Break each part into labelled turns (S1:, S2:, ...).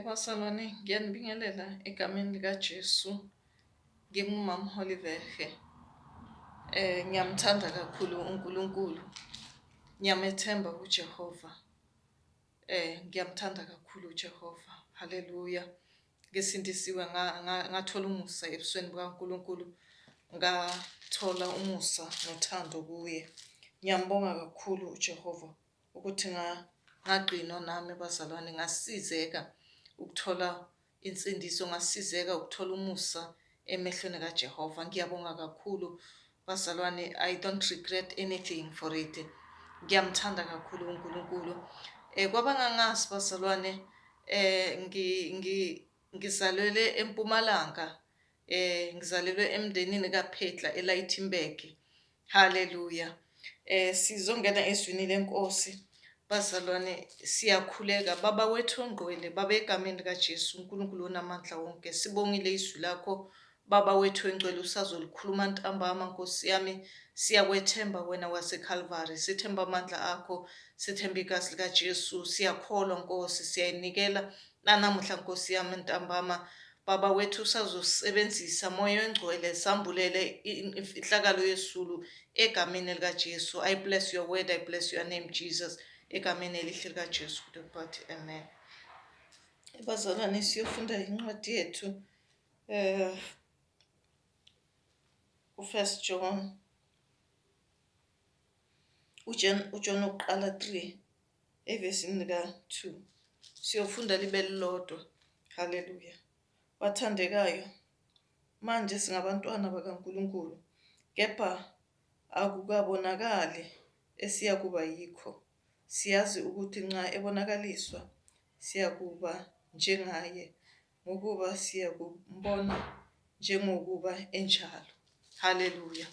S1: Bazalwane, ngiyanibingelela egameni likaJesu. NginguMama Holiverhe. Ngiyamthanda kakhulu uNkulunkulu. Ngiyamethemba uJehova. Ngiyamthanda kakhulu uJehova. Haleluya. Ngisindisiwe, ngathola umusa ebusweni bukaNkulunkulu. Ngathola umusa nothando kuye. Ngiyambonga kakhulu uJehova ukuthi ngagqinwa nami, bazalwane, ngasizeka ukuthola insindiso, ngasizeka ukuthola umusa emehlweni kaJehova. Ngiyabonga kakhulu, bazalwane. I don't regret anything for it. Ngiyamthanda kakhulu uNkulunkulu. Kwabangangazi, bazalwane, ngizalelwe eMpumalanga. Ngizalelwe emndenini kaPhetla eLaitimberg. Haleluya. Sizongena ezwini lenkosi. Bazalwane, siyakhuleka. Baba wethu ongcwele, Baba, egameni likaJesu, uNkulunkulu onamandla wonke. Sibongile izwi lakho. Baba wethu engcwele, usazolikhuluma ntambama, Nkosi yami. Siyakwethemba wena waseCalvary. Sithemba amandla akho. Sithemba igazi likaJesu. Siyakholwa, Nkosi, siyayinikela nanamuhla, Nkosi yami, ntambama. Baba wethu, usazosebenzisa Moya Oyingcwele, sambulele imfihlakalo yesulu egameni likaJesu. I bless your word, I bless your name, Jesus. Egameni elihle likaJesu. But amen. Bazalwane, siyofunda incwadi yethu uFirst John, uJohn wokuqala 3, evesini lika-2. Siyofunda libe lilodwa. Haleluya. Bathandekayo, manje singabantwana bakaNkulunkulu, kepha akukabonakali esiyakuba yikho. Siyazi ukuthi nxa ebonakaliswa, siyakuba njengaye, ngokuba siyakumbona njengokuba enjalo. Haleluya.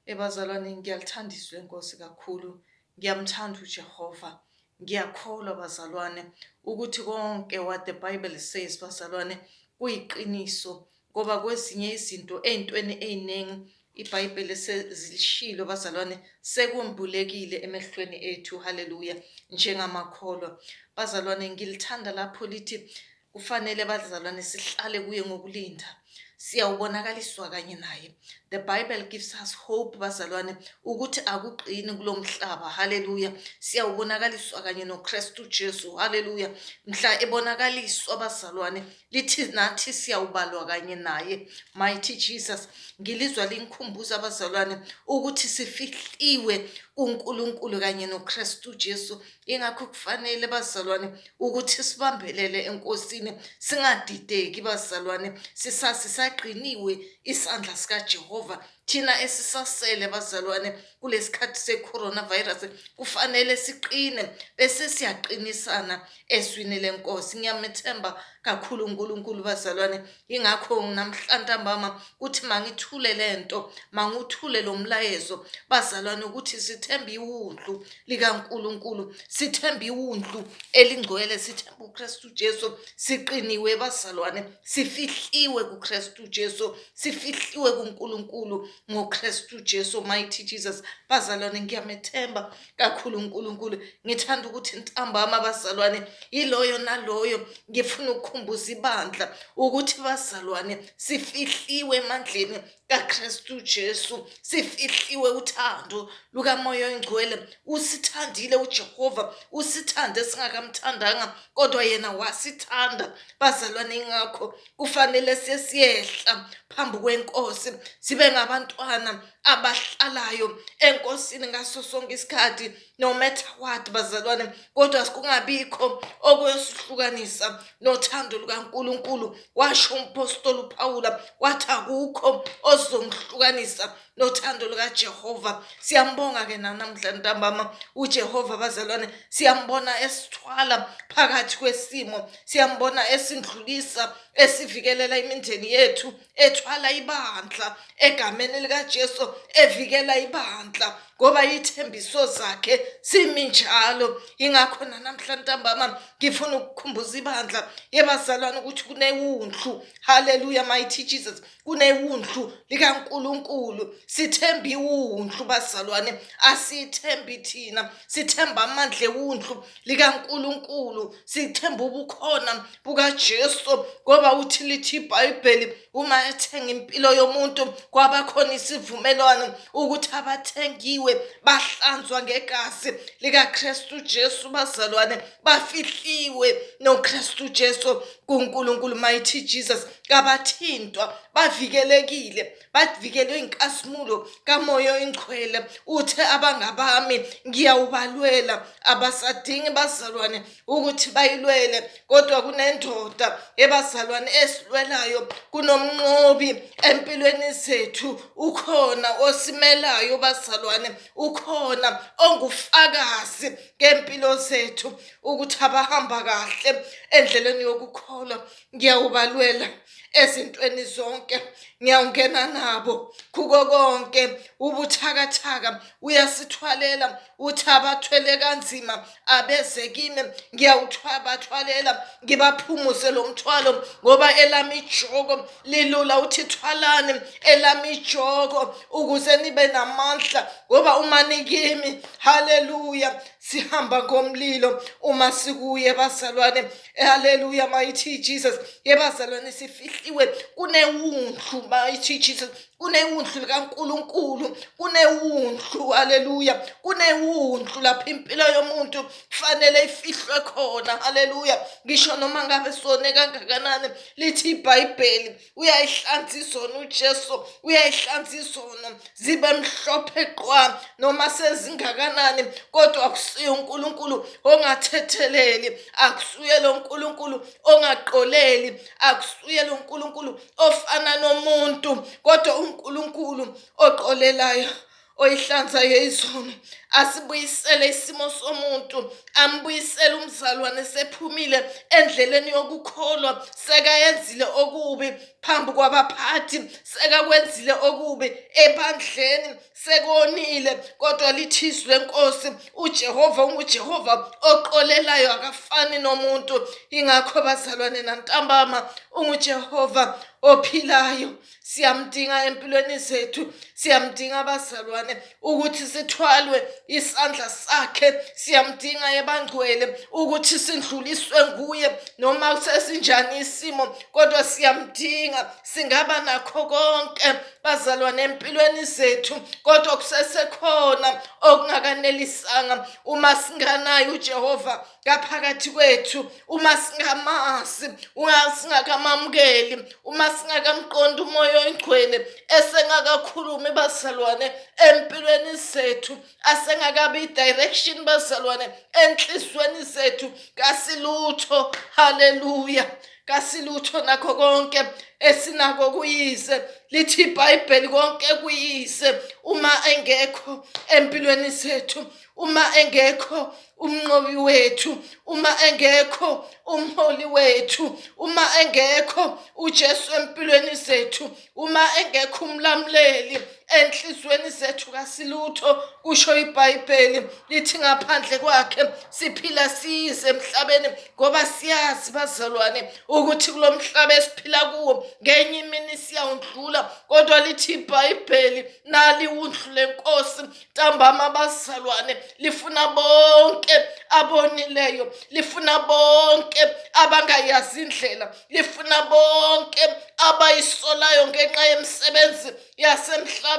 S1: Ebazalwane, ngiyalithanda izwi lenkosi kakhulu. Ngiyamthanda uJehova. Ngiyakholwa, bazalwane, ukuthi konke what the Bible says, bazalwane, kuyiqiniso, ngoba kwezinye izinto, ey'ntweni ey'ningi, iBhayibheli sezilishilo, bazalwane, sekumbulekile emehlweni ethu. Haleluya. Njengamakholwa, bazalwane, ngilithanda lapho lithi kufanele, bazalwane, sihlale kuye ngokulinda, siyawubonakaliswa kanye naye. The Bible gives us hope, bazalwane, ukuthi akugqini kulo mhlaba. Haleluya. Siyawubonakaliswa kanye noKristu Jesu. Haleluya. Mhla ebonakaliswa, bazalwane, lithi nathi siyawubalwa kanye naye. Mighty Jesus. Ngilizwa lingikhumbuza, bazalwane, ukuthi sifihliwe kuNkulunkulu kanye noKristu Jesu. Ingakho kufanele, bazalwane, ukuthi sibambelele enkosini, singadideki, bazalwane, sisaqiniwe isandla sikaJehova. Thina esisasele, bazalwane, kulesikhathi se-coronavirus, kufanele siqine bese siyaqinisana ezwini lenkosi. Ngiyamethemba kakhulu uNkulunkulu, bazalwane. Ingakho namhla ntambama kuthi mangithule lento, manguthule lo mlayezo, bazalwane, ukuthi sithembe iwundlu likaNkulunkulu, sithembe iwundlu elingcwele, sithembe uKristu Jesu. Siqiniwe, bazalwane, sifihliwe kuKristu Jesu, sifihliwe kuNkulunkulu ngoKristu Jesu. Mighty Jesus. Bazalwane, ngiyamethemba kakhulu uNkulunkulu. Ngithanda ukuthi ntambama, bazalwane, yiloyo naloyo, ngifuna ukukhumbuza ibandla ukuthi, bazalwane, sifihliwe emandleni kaKristu Jesu, sifihliwe uthando lukaMoya Oyingcwele. Usithandile uJehova, usithande singakamthandanga, kodwa yena wasithanda, bazalwane. Ingakho kufanele sesiyehla phambi kwenkosi, sibe ngabantwana abahlalayo enkosini ngaso sonke isikhathi, no matter what, bazalwane, kodwa kungabikho okuyosihlukanisa nothando lukaNkulunkulu. Washo umpostoli uPaula wathi, "Akukho ozongihlukanisa nothando lukaJehova." Siyambonga ke namhla ntambama uJehova, bazalwane. Siyambona esithwala phakathi kwesimo, siyambona esindlulisa, esivikelela imindeni yethu, ethwala ibandla egameni likaJesu, evikela ibandla. ngoba iy'thembiso zakhe zimi njalo. Yingakho nanamhla ntambama ngifuna ukukhumbuza ibandla yebazalwane ukuthi kunewundlu. Hallelujah, mighty Jesus. Kunewundlu likaNkulunkulu. Sithemba iwundlu bazalwane, asithembi thina, sithemba amandla ewundlu likaNkulunkulu, sithemba ubukhona bukaJesu, ngoba uthi lithi iBhayibheli uma ethenga impilo yomuntu kwaba khona isivumelwano ukuthi abathengiwe bahlanzwa ngegazi likaKristu Jesu bazalwane, bafihliwe noKristu Jesu kuNkulunkulu, mighty Jesus. Kabathintwa, bavikelekile, bavikelwe inkazimulo kaMoya oyiNgcwele. Uthe abangabami ngiyawubalwela. Abasadingi bazalwane ukuthi bayilwele, kodwa kunendoda ebazalwane esilwelayo, kunomnqobi empilweni zethu, ukhona osimelayo bazalwane, ukhona ongufakazi ngempilo zethu ukuthi abahamba kahle endleleni yokukholwa ngiyawubalwela ezintweni zonke, ngiyawungena nabo kuko konke ubuthakathaka. Uyasithwalela, uthi abathwele kanzima abeze kimi, ngiyawubathwalela ngibaphumuze lo mthwalo, ngoba elami ijoko lilula. Uthi thwalani elami ijoko ukuze nibe namandla, ngoba uma nikimi, haleluya, sihamba ngomlilo uma sikuye bazalwane. Haleluya, mighty Jesus. Yebazalwane, sifihliwe kunewundlu, mighty Jesus, kunewundlu likaNkulunkulu, kunewundlu, haleluya, kunewundlu lapho impilo yomuntu kufanele ifihlwe khona. Haleluya. Ngisho noma ngabe sone kangakanani, lithi iBhayibheli uyayihlanza izono uJesu, uyayihlanza izono zibe mhlophe qwa noma sezingakanani, kodwa akusiye uNkulunkulu ongathetheleli, akusuye lo Nkulunkulu ongaqoleli, akusuye lo Nkulunkulu ofana nomuntu, kodwa uNkulunkulu oqolelayo, oyihlanzayo izono, asibuyisele isimo somuntu, ambuyisele umzalwane sephumile endleleni yokukholwa, sekayenzile okubi phambi kwabaphathi, sekakwenzile okubi ebandleni, sekonile, kodwa lithi izwi lenkosi, uJehova unguJehova oqolelayo, akafani nomuntu. Ingakho bazalwane nantambama unguJehova ophilayo, siyamdinga empilweni zethu, siyamdinga abazalwane ukuthi sithwalwe isandla sakhe, siyamdinga ebangcwele ukuthi sindluliswe nguye noma sesinjani isimo, kodwa siyamdinga. Singaba nakho konke bazalwane empilweni zethu, kodwa kusesekhona okungakanelisanga uma singanaye uJehova ngaphakathi kwethu, uma singamazi, uma singakamamukeli, uma singakamqondi uMoya oyiNgcwele, esengakakhulumi bazalwane empilweni zethu, asengakabi i-direction bazalwane enhliziyweni zethu, kasilutho. Haleluya, kasilutho, nakho konke esinako kuyize. Lithi iBhayibheli konke kuyize uma engekho empilweni zethu, uma engekho umnqobi wethu, uma engekho umholi wethu, uma engekho uJesu empilweni zethu, uma engekho umlamuleli enhliziyweni zethu, kasilutho, kusho iBhayibheli. Lithi ngaphandle kwakhe siphila size emhlabeni, ngoba siyazi bazalwane ukuthi kulo mhlaba esiphila kuwo ngenye imini siyawundlula, kodwa lithi iBhayibheli nali wundlu lenkosi ntambama bazalwane, lifuna bonke abonileyo, lifuna bonke abangayazi indlela, lifuna bonke abayisolayo ngenxa yemisebenzi yasemhlabeni.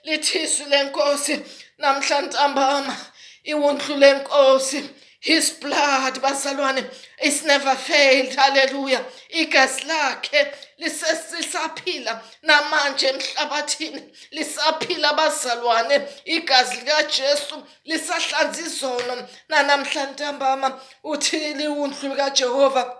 S1: Lithi izwi lenkosi namhla ntambama, iwundlu lenkosi, his blood bazalwane is never failed. Haleluya, igazi lakhe lisaphila namanje emhlabathini, lisaphila bazalwane, igazi likaJesu lisahlanza izono nanamhla ntambama. Uthi liwundlu likaJehova,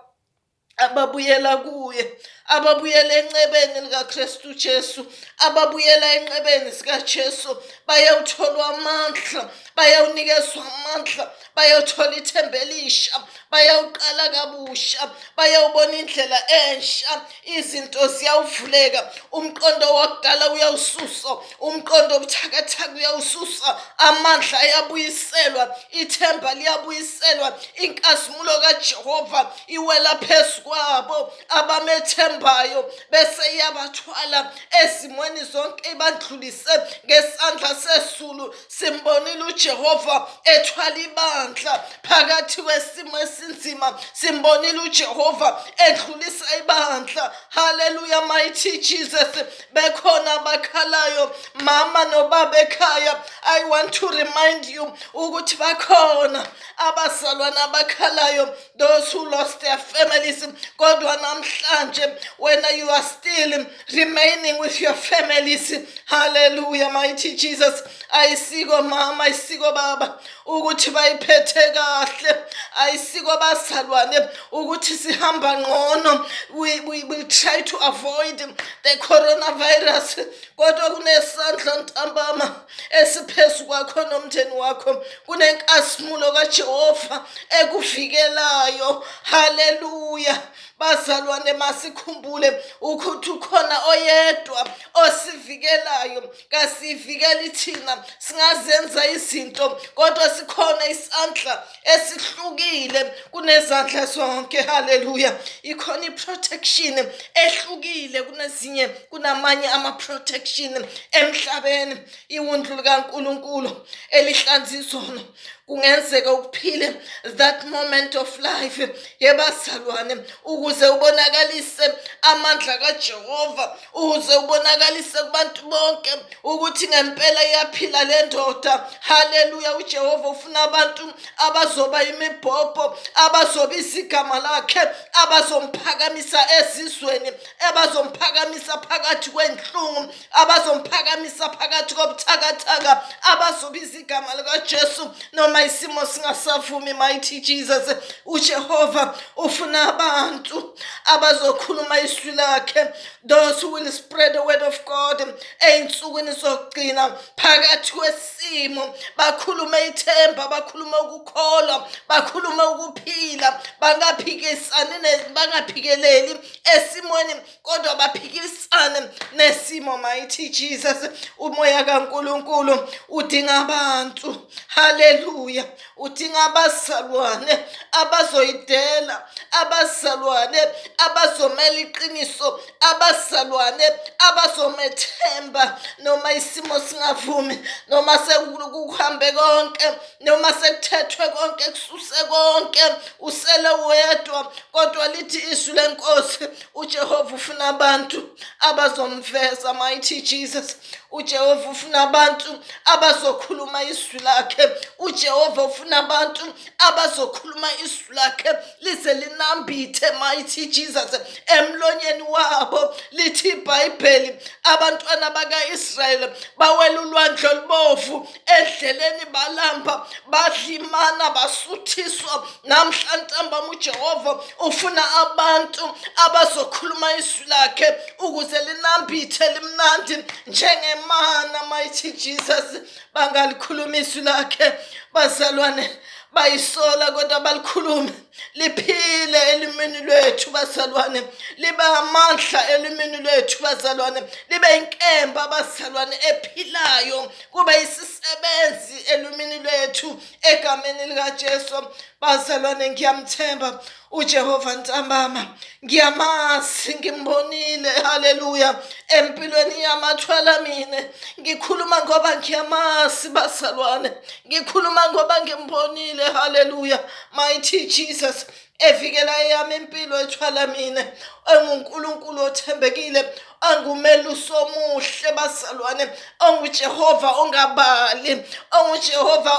S1: ababuyela kuye Ababuyela encebeni likaKristu Jesu, ababuyela enqebeni sikaJesu bayawuthola amandla, bayawunikezwa amandla, bayawuthola ithemba elisha, bayawuqala kabusha, bayawubona indlela ensha, izinto ziyawuvuleka, umqondo wakudala uyawususa, umqondo obuthakathaka uyawususa, amandla ayabuyiselwa, ithemba liyabuyiselwa, inkazimulo kaJehova iwela phezu kwabo abamethembayo bese iyabathwala ezimweni zonke ibadlulise ngesandla sesulu. Simbonile uJehova ethwala ibandla phakathi kwesimo esinzima, simbonile uJehova edlulisa ibandla. Haleluya, mighty Jesus. Bekhona abakhalayo, mama nobaba ekhaya, I want to remind you ukuthi bakhona abazalwane abakhalayo, those who lost their families, kodwa namhlanje wena you are still remaining with your families. Hallelujah, mighty Jesus. Ayisiko mama, ayisiko baba ukuthi bayiphethe kahle, ayisiko bazalwane ukuthi sihamba ngqono. We try to avoid the coronavirus, kodwa kunesandla ntambama esiphezu kwakho nomndeni wakho, kunenkazimulo kaJehova ekuvikelayo. Haleluya bazalwane, masikhumbule ukuthi ukhona oyedwa osivikelayo. Kasivikeli thina, singazenza izinto, kodwa sikhona isandla esihlukile kunezandla zonke. Haleluya, ikhona i-protection ehlukile kunezinye, kunamanye ama-protection emhlabeni. Iwundlu likaNkulunkulu elihlanza izono, kungenzeka ukuphile that moment of life yebazalwane ukuze ubonakalise amandla kaJehova, ukuze ubonakalise kubantu bonke ukuthi ngempela iyaphila le ndoda. Haleluya, uJehova ufuna abantu abazoba imibhobho, abazobiza igama lakhe, abazomphakamisa ezizweni, abazomphakamisa phakathi kwenhlungu, abazomphakamisa phakathi kobuthakathaka, abazobiza igama likaJesu noma isimo singasavumi. Mighty Jesus, uJehova ufuna abantu abazokhuluma izwi lakhe, those who will spread the word of God ey'nsukwini zokugcina phakathi kwesimo, bakhulume ithemba, bakhulume ukukholwa, bakhulume ukuphila, bangaphikisani, bangaphikeleli esimweni, kodwa baphikisane nesimo. Mighty Jesus, umoya kaNkulunkulu udinga abantu. Haleluya, udinga abazalwane abazoyidela, abazalwane abazomela iqiniso, abazalwane abazomethemba noma isimo singavumi, noma sekuhambe konke, noma sekuthethwe konke, kususe konke, usele wedwa, kodwa lithi izwi lenkosi, uJehova ufuna abantu abazomveza. Mighty Jesus, uJehova ufuna abantu abazokhuluma izwi lakhe. uJehova ufuna abantu abazokhuluma izwi lakhe lize linambithe, mighty Jesus, emlonyeni wabo. Lithi iBhayibheli, abantwana bakaIsrayeli bawela ulwandle olubovu, endleleni balamba, badlimana, basuthiswa. Namhla ntambama uJehova ufuna abantu abazokhuluma izwi lakhe ukuze linambithe limnandi njengemana. Mighty Jesus, bangalikhuluma izwi lakhe bazalwane, bayisola, kodwa balikhulume liphile elimini lwethu bazalwane, libe amandla elimini lwethu bazalwane, libe inkemba bazalwane ephilayo, kube isisebenzi elimini lwethu egameni likaJesu. Bazalwane, ngiyamthemba uJehova ntambama, ngiyamazi, ngimbonile. Haleluya, empilweni yamathwala mina ngikhuluma ngoba ngiyamazi bazalwane, ngikhuluma ngoba ngimbonile. Haleluya, mighty Jesus, evikela eyami impilo, ethwala mina, enguNkulunkulu othembekile, angumelusi omuhle bazalwane, onguJehova ongabali, onguJehova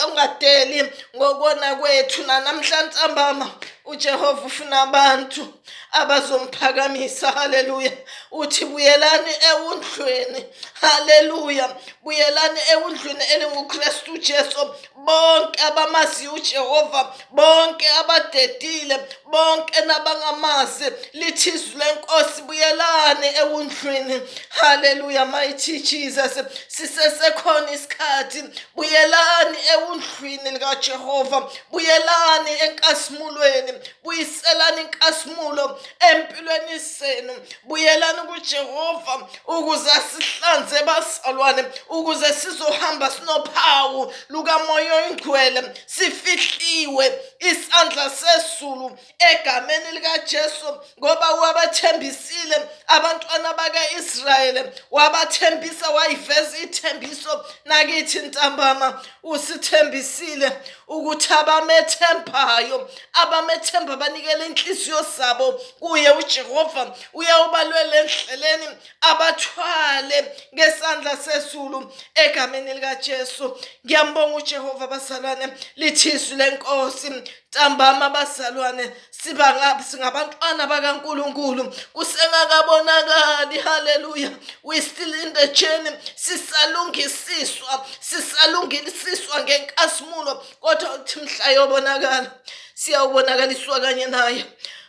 S1: ongadeli ngokona kwethu. Nanamhla ntambama uJehova ufuna abantu abazomphakamisa. Haleluya, uthi buyelani ewundlweni. Haleluya, buyelani ewundlweni elinguKristu Jesu. Bonke abamaziyo uJehova, bonke abadedile, Bonke nabangamazi, lithi izwi lenkosi, buyelani ewundlwini. Haleluya, mighty Jesus. Sisesekhona isikhathi, buyelani ewundlwini likaJehova, buyelani enkasimulweni, buyiselani inkazimulo empilweni senu, buyelani kuJehova ukuze asihlanze bazalwane, ukuze sizohamba sinophawu lukaMoya oyiNgcwele, sifihliwe isandla sezulu egameni likaJesu, ngoba wabathembisile abantwana baka-Israyeli, wabathembisa, wayiveza ithembiso nakithi ntambama. Usithembisile ukuthi abamethembayo, abamethemba banikele inhliziyo zabo kuye uJehova, uyawubalwela endleleni, abathwale ngesandla sezulu egameni likaJesu. Ngiyambonga uJehova bazalwane, lithi izwi lenkosi ntambama bazalwane, siba singabantwana bakaNkulunkulu kusengakabonakali. Haleluya, we still in the journey, sisalungisiswa, sisalungisiswa ngenkazimulo, kodwa uthi mhla yobonakala siyawubonakaliswa kanye naye.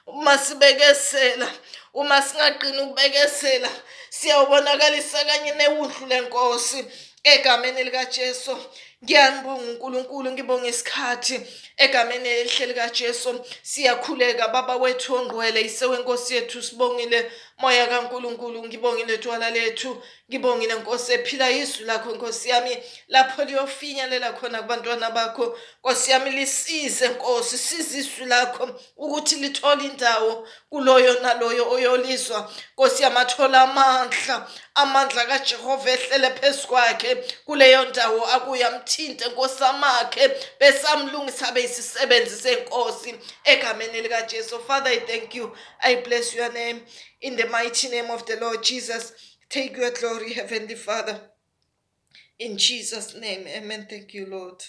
S1: Uma sibekezela, uma singaqini ukubekezela, siyawubonakalisa kanye newundlu lenkosi egameni likaJesu. Ngiyambonga uNkulunkulu, ngibonga isikhathi egameni elihle likaJesu. Siyakhuleka Baba wethu ongcwele, Yise wenkosi yethu, sibongile Moya kaNkulunkulu, ngibongile twala lethu, ngibongile Nkosi ephila izwi lakho Nkosi yami, lapho liyofinyelela khona kubantwana bakho Nkosi yami, lisize Nkosi, size izwi lakho ukuthi lithole indawo kuloyo naloyo oyolizwa Nkosi yami, athole amandla, amandla kaJehova ehlele phezu kwakhe kuleyo ndawo akuye, amthinte Nkosi, amakhe besamlungisa beyisisebenzi senkosi egameni likaJesu. Father, I thank you, I bless your name in the mighty name of the Lord Jesus. Take your glory, Heavenly Father, in Jesus' name, amen. Thank you, Lord.